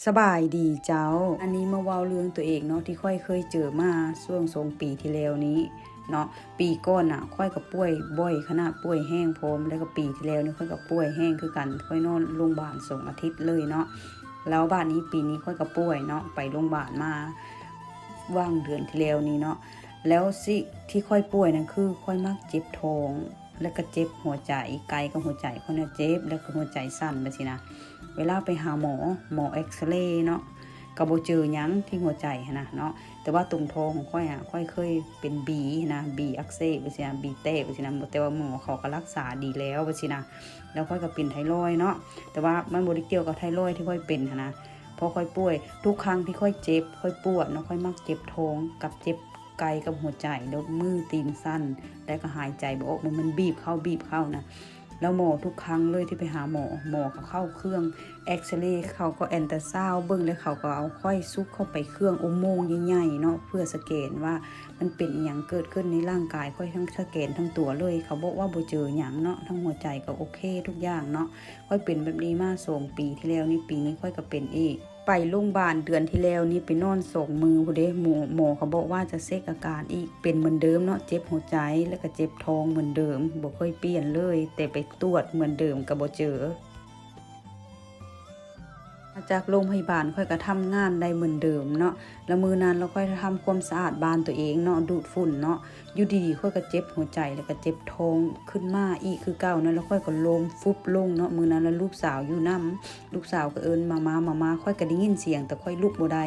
ສະບາຍດີເຈົ້າ. ອັນນີ້ມາເວົ້າເລື່ອງຕົວເອງເນາະ ທີ່ຂ້ອຍເຄີຍເຈີມາຊ່ວງສອງປີທີ່ແລ້ວນີ້ເນາະ. ປີກ່ອນນະ ຂ້ອຍກໍປ່ວຍບ່ອຍຂະໜາດ ປ່ວຍແຮງພ້ອມ ແລ້ວກໍປີທີ່ແລ້ວນີ້ຂ້ອຍກໍປ່ວຍແຮງຄືກັນ ຂ້ອຍນອນໂຮງບານສອງອາທິດເລີຍເນາະ. ແລ້ວບາດນີ້ປີນີ້ຂ້ອຍກໍປ່ວຍເນາະ ໄປໂຮງບານມາຫວ່າງເດືອນທີ່ແລ້ວນີ້ເນາະ. ແລ້ວຊິ ທີ່ຂ້ອຍປ່ວຍນັ້ນຄືຂ້ອຍມັກເຈັບທ້ອງ ແລ້ວກໍເຈັບຫົວໃຈ ໄກ່ກັບຫົວໃຈຂ້ອຍນະເຈັບ ແລ້ວກໍຫົວໃຈສັ່ນແບບຊີ້ນະ. ເວລາໄປຫາໝໍ ໝໍເອັກສະເຣເນາະ ກໍບໍ່ເຈີຫຍັງທີ່ຫົວໃຈຫັ້ນນະເນາະ. ແຕ່ວ່າຕົງທ້ອງຂອງຂ້ອຍອະ ຂ້ອຍເຄີຍເປັນບີຫັ້ນນະ ບີອັກເສບແບບຊີ້ນະ ບີແຕກແບບຊີ້ນະ ແຕ່ວ່າໝໍເຂົາກໍລັກສາດີແລ້ວແບບຊີ້ນະ. ແລ້ວຂ້ອຍກໍເປັນໄທຣອຍເນາະ ແຕ່ວ່າມັນບໍ່ໄດ້ກ່ຽວກັບໄທຣອຍທີ່ຂ້ອຍເປັນຫັ້ນນະ. ເພາະຂ້ອຍປ່ວຍ ທຸກຄັ້ງທີ່ຂ້ອຍເຈັບ ຂ້ອຍປວດເນາະ ຂ້ອຍມັກເຈັບທ້ອງກັບເຈັບໄກ່ກັບຫົວໃຈ ແລ້ວມືຕີນສັ່ນ ແລ້ວກໍຫາຍໃຈບໍ່ອອກ ມັນ ມັນບີບເຂົ້າບີບເຂົ້ານະ. ແລ້ວໝໍທຸກຄັ້ງເລີຍທີ່ໄປຫາໝໍ ໝໍກໍເຂົ້າເຄື່ອງເອັກສະເຣ ເຂົາກໍແອນຕາຊາວເບິ່ງ ແລ້ວເຂົາກໍເອົາຂ້ອຍສຸກເຂົ້າໄປເຄື່ອງອຸໂມງໃຫຍ່ໆເນາະ ເພື່ອສະແກນວ່າມັນເປັນອີ່ຫຍັງເກີດຂຶ້ນໃນຮ່າງກາຍຂ້ອຍ ທັງສະແກນທັງຕົວເລີຍ. ເຂົາບອກວ່າບໍ່ເຈີຫຍັງເນາະ ທັງຫົວໃຈກໍໂອເຄທຸກຢ່າງເນາະ. ຂ້ອຍເປັນແບບນີ້ມາສອງປີທີ່ແລ້ວນີ້ ປີນີ້ຂ້ອຍກໍເປັນອີກ. ໄປໂຮງບານເດືອນທີ່ແລ້ວນີ້ ໄປນອນສອງມື້ພຸ້ນເດ້ ໝໍ ໝໍເຂົາບອກວ່າຈະເຊັກອາການອີກ ເປັນເໝືອນເດີມເນາະ ເຈັບຫົວໃຈ ແລ້ວກໍເຈັບທ້ອງເໝືອນເດີມ ບໍ່ເຄີຍປ່ຽນເລີຍ ແຕ່ໄປຕວດເໝືອນເດີມກໍບໍ່ເຈີ. ມາຈາກໂຮງພະຍາບານ ຂ້ອຍກໍທຳງານໄດ້ເໝືອນເດີມເນາະ. ແລ້ວມື້ນັ້ນ ແລ້ວຂ້ອຍທຳຄວາມສະອາດບ້ານຕົວເອງເນາະ ດູດຝຸ່ນເນາະ ຢູ່ດີໆ ຂ້ອຍກໍເຈັບຫົວໃຈ ແລ້ວກໍເຈັບທ້ອງຂຶ້ນມາອີກຄືເກົ່ານະ. ແລ້ວຂ້ອຍກໍລົ້ມຟຸບລົງເນາະ ມື້ນັ້ນ ແລ້ວລູກສາວຢູ່ນຳ ລູກສາວກໍເອີ້ນ ມາມາ ມາມາ ຂ້ອຍກໍໄດ້ຍິນສຽງ ແຕ່ຂ້ອຍລຸກບໍ່ໄດ້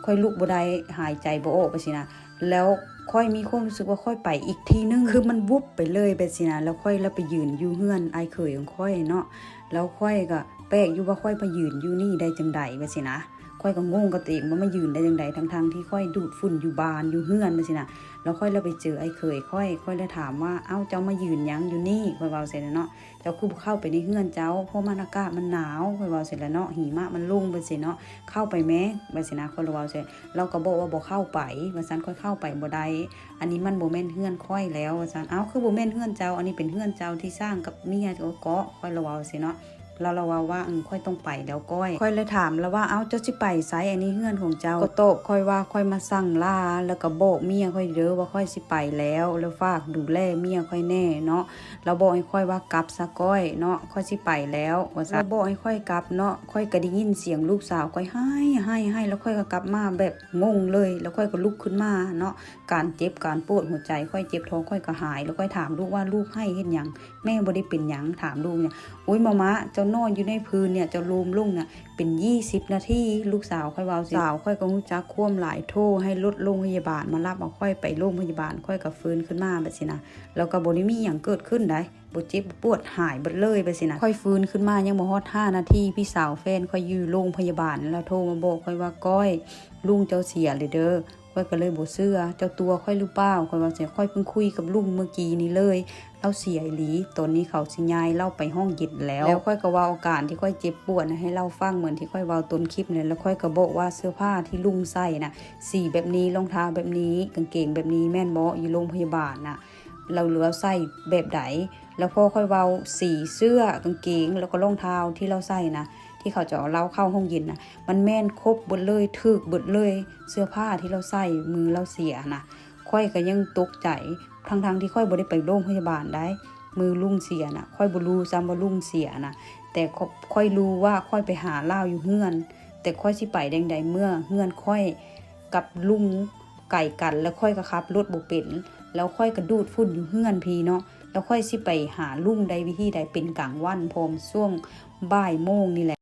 ຂ້ອຍລຸກບໍ່ໄດ້ ຫາຍໃຈບໍ່ອອກ ແບບຊີ້ນະ. ແລ້ວຂ້ອຍມີຄວາມຮູ້ສຶກວ່າຂ້ອຍໄປອີກທີ່ໜຶ່ງ ຄືມັນວຸບໄປເລີຍ ແບບຊີ້ນະ. ແລ້ວຂ້ອຍລະໄປຢືນຢູ່ເຮືອນອ້າຍເຂີຍຂອງຂ້ອຍເນາະ ແລ້ວຂ້ອຍກໍແປກຢູ່ວ່າຂ້ອຍໄປຢືນຢູ່ນີ້ໄດ້ຈັ່ງໃດ ແບບຊີ້ນະ. ຂ້ອຍກໍງົງກັບຕົວເອງວ່າມາຢືນໄດ້ຈັ່ງໃດ ທັງໆທີ່ຂ້ອຍດູດຝຸ່ນຢູ່ບ້ານຢູ່ເຮືອນ ແບບຊີ້ນະ. ແລ້ວຂ້ອຍລະໄປເຈີອ້າຍເຂີຍຂ້ອຍ ຂ້ອຍລະຖາມວ່າ ເອົ້າ ເຈົ້າມາຢືນຫຍັງຢູ່ນີ້ ຂ້ອຍເວົ້າຊັ້ນເນາະ. ເຈົ້າຄືບໍ່ເຂົ້າໄປໃນເຮືອນເຈົ້າ ເພາະມັນອາກາດມັນໜາວ ຂ້ອຍເວົ້າຊີ້ແຫຼະເນາະ ຫິມະມັນລົງ ແບບຊີ້ເນາະ ເຂົ້າໄປແມ້ ແບບຊີ້ນະ ຂ້ອຍລະເວົ້າຊີ້. ລາວກໍບອກວ່າບໍ່ເຂົ້າໄປ ວ່າຊັ້ນ ຂ້ອຍເຂົ້າໄປບໍ່ໄດ້ ອັນນີ້ມັນບໍ່ແມ່ນເຮືອນຂ້ອຍແລ້ວ ວ່າຊັ້ນ. ເອົ້າ ຄືບໍ່ແມ່ນເຮືອນເຈົ້າ ອັນນີ້ເປັນເຮືອນເຈົ້າທີ່ສ້າງກັບເມຍເຈົ້າເກາະ ຂ້ອຍລະເວົ້າຊີ້ເນາະ. ລາວລະເວົ້າວ່າ ອື ຂ້ອຍຕ້ອງໄປແລ້ວກ້ອຍ. ຂ້ອຍລະຖາມລາວວ່າ ເອົ້າ ເຈົ້າຊິໄປໃສ ອັນນີ້ເຮືອນຂອງເຈົ້າ. ກໍຕອບຂ້ອຍວ່າ ຂ້ອຍມາສັ່ງລາ ແລ້ວກໍບອກເມຍຂ້ອຍເດີວ່າຂ້ອຍຊິໄປແລ້ວ ແລ້ວຝາກດູແລເມຍຂ້ອຍແດ່ເນາະ. ລາວບອກໃຫ້ຂ້ອອຍວ່າ ກັບຊະກ້ອຍເນາະ ຂ້ອຍຊິໄປແລ້ວ ວ່າຊັ້ນ. ລາວບອກໃຫ້ຂ້ອຍກັບເນາະ ຂ້ອຍກໍໄດ້ຍິນສຽງລູກສາວຂ້ອຍໄຫ້ ໄຫ້ ໄຫ້ ແລ້ວຂ້ອຍກໍກັບມາແບບງົງເລີຍ ແລ້ວຂ້ອຍກໍລຸກຂຶ້ນມາເນາະ. ການເຈັບການປວດຫົວໃຈ ຂ້ອຍເຈັບທ້ອງ ຂ້ອຍກໍຫາຍ ແລ້ວຂ້ອຍຖາມລູກວ່າ ລູກໄຫ້ເຮັດຫຍັງ ແມ່ບໍ່ໄດ້ເປັນຫຍັງ ຖາມລູກນີ້. ໂອ້ຍ ມາມາ ເຈົ້ານອນຢູ່ໃນພື້ນນີ້ ເຈົ້າລົ້ມລົງນະ ເປັນຍີ່ສິບນາທີ ລູກສາວຂ້ອຍເວົ້າຊີ້. ສາວຂ້ອຍກໍຮູ້ຈັກຄວາມຫຼາຍ ໂທໃຫ້ລົດໂຮງພະຍາບານມາຮັບເອົາຂ້ອຍໄປໂຮງພະຍາບານ ຂ້ອຍກໍຟື້ນຂຶ້ນມາ ແບບຊີ້ນະ. ແລ້ວກໍບໍ່ໄດ້ມີຫຍັງເກີດຂຶ້ນໃດ ບໍ່ເຈັບບໍ່ປວດ ຫາຍເບິດເລີຍ ແບບຊີ້ນະ. ຂ້ອຍຟື້ນຂຶ້ນມາຍັງບໍ່ຮອດຫ້ານາທີ ພີ່ສາວແຟນຂ້ອຍຢູ່ໂຮງພະຍາບານ ລາວໂທມາບອກຂ້ອຍວ່າ ກ້ອຍ ລຸງເຈົ້າເສຍແລ້ວເດີ. ຂ້ອຍກໍເລີຍບໍ່ເຊື່ອ ເຈົ້າຕົວະຂ້ອຍຫຼືເປົ່າ ຂ້ອຍວ່າຊັ້ນ. ຂ້ອຍເພິ່ງຄຸຍກັບລຸງມື້ກີ້ນີ້ເລີຍ ລາວເສຍອີ່ຫຼີ ຕອນນີ້ເຂົາຊິຍ້າຍລາວໄປຫ້ອງເຢັນແລ້ວ. ແລ້ວຂ້ອຍກໍເວົ້າອາການທີ່ຂ້ອຍເຈັບປວດນະໃຫ້ລາວຟັງ ເໝືອນທີ່ຂ້ອຍເວົ້າຕົ້ນຄລິບນີ້ແຫຼະ. ແລ້ວຂ້ອຍກໍບອກວ່າ ເສື້ອຜ້າທີ່ລຸງໃສ່ນະ ສີແບບນີ້ ລອງເທົ້າແບບນີ້ ກາງເກງແບບນີ້ ແມ່ນບໍ່ ຢູ່ໂຮງພະຍາບານນະ ລາວ ລາວໃສ່ແບບໃດ? ແລ້ວພໍຂ້ອຍເວົ້າ ສີເສື້ອ ກາງເກງ ແລ້ວກໍລອງເທົ້າທີ່ລາວໃສ່ນະ ທີ່ເຂົາຈະເອົາລາວເຂົ້າຫ້ອງເຢັນນະ ມັນແມ່ນຄົບເບິດເລີຍ ຖືກເບິດເລີຍ ເສື້ອຜ້າທີ່ລາວໃສ່ ມື້ລາວເສຍນະ. ຂ້ອຍກໍຍັງຕົກໃຈ ທັງໆທີ່ຂ້ອຍບໍ່ໄດ້ໄປໂຮງພະຍາບານໃດ໋ ມື້ລຸງເສຍນະ. ຂ້ອຍບໍ່ຮູ້ຊ້ຳວ່າລຸງເສຍນະ ແຕ່ຂ້ອຍ ຂ້ອຍຮູ້ວ່າຂ້ອຍໄປຫາລາວຢູ່ເຮືອນ ແຕ່ຂ້ອຍຊິໄປຈັ່ງໃດ ເມື່ອເຮືອນຂ້ອຍກັບລຸງ ໄກກັນ ແລ້ວຂ້ອຍກໍຂັບລົດບໍ່ເປັນ ແລ້ວຂ້ອຍກໍດູດຝຸ່ນຢູ່ເຮືອນພີ້ເນາະ. ແລ້ວຂ້ອຍຊິໄປຫາລຸງໄດ້ວິທີໃດ ເປັນກາງວັນພ້ອມ ຊ່ວງບ່າຍໂມງນີ້ແຫຼະ.